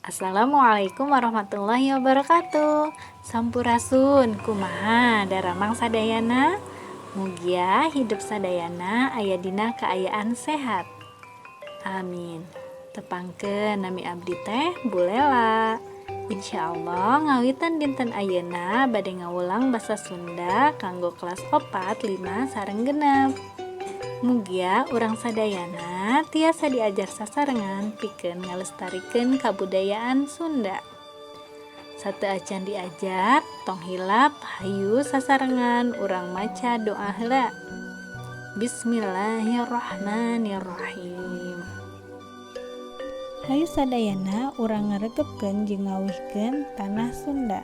Assalamualaikum warahmatullahi wabarakatuh. Sampurasun, kumaha daramang sadayana? Mugia hidup sadayana aya dina kaayaan sehat. Amin. Tepangkeun, nami abdi teh Bulela. Insya Allah ngawitan dinten ayeuna bade ngawulang basa Sunda kanggo kelas 4, 5 sareng 6. Mugia urang sadayana tiasa diajar sasarengan pikeun ngalestarikeun kabudayaan Sunda. Sateuacan diajar, tong hilap, hayu sasarengan urang maca doa heula. Bismillahirrahmanirrahim. Hayu sadayana urang ngaregepkeun jeung ngawihkeun tanah Sunda.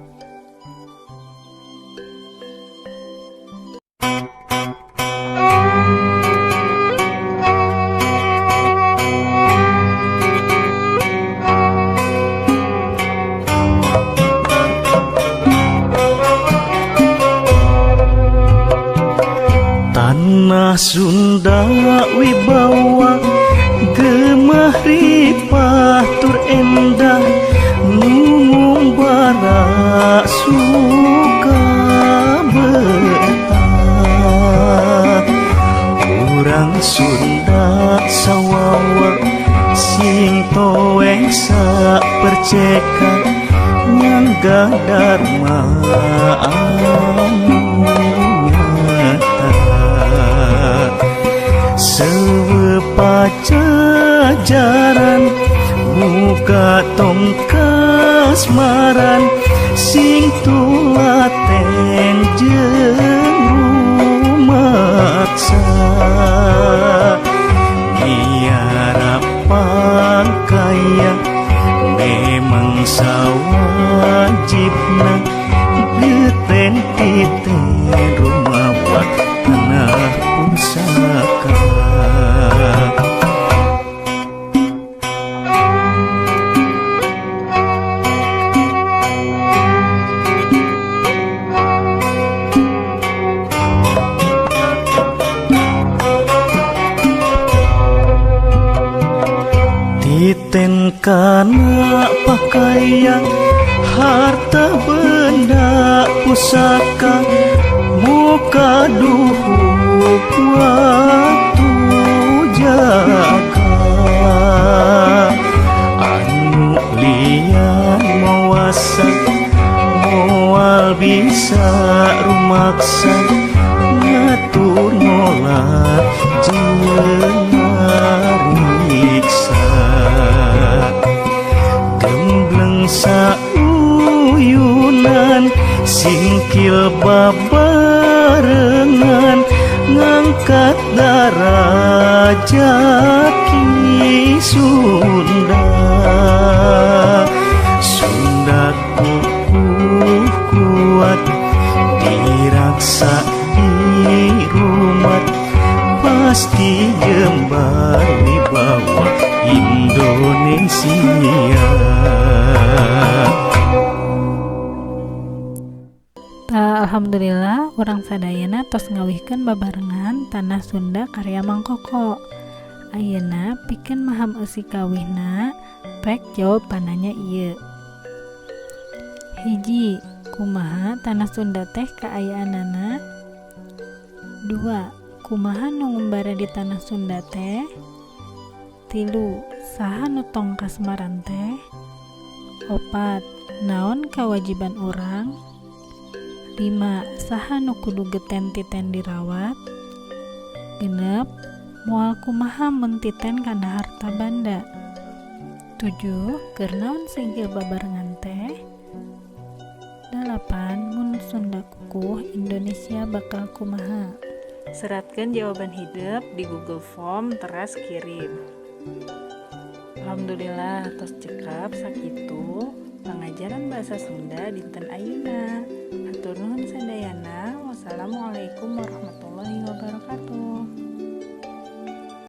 Tanah Sunda wibawa, gemah ripah tur endah, nu ngumbara suka betah. Urang Sunda sawawa, sing toeh saperceka, nyangga dharma anu nyata. Sewe pajajaran muka tong kasmaran, sing tulaten jeung rumaksa, miara pangkaya memang sawajibna, geten titen rumawat tanah pusaka. Titen kana pakaian, harta benda pusaka, muka duhuk waktu jaka. Anu lian mawasa moal bisa rumaksa, ngatur ngolah jeung ngariksa. Gembleng sauyunan, singkil babarengan, ngangkat darajat Ki Sunda. Sunda kukuh kuat, diraksa dirumat, pasti jembar wibawa Indonesia. Tah, alhamdulillah urang sadayana tos ngawihkeun babarengan Tanah Sunda karya Mang Koko. Ayeuna pikeun maham eusi kawihna, pek jawabanana ieu. 1, kumaha tanah Sunda teh kaayaanana? 2, kumaha nu ngumbara di tanah Sunda teh? 3, saha nu tong kasmaran teh? 4, naon kawajiban urang? 5, saha nu kudu geten titen dirawat? 6, moal kumaha mun titen kana harta banda? 7, keur naon singkil babarengan teh? 8, mun Sunda kukuh, Indonesia bakal kumaha? Seratkeun jawaban hidep di Google Form teras kirim. Alhamdulillah tos cekap sakitu pangajaran bahasa Sunda dinten ayeuna. Hatur nuhun sadayana. Wassalamualaikum warahmatullahi wabarakatuh.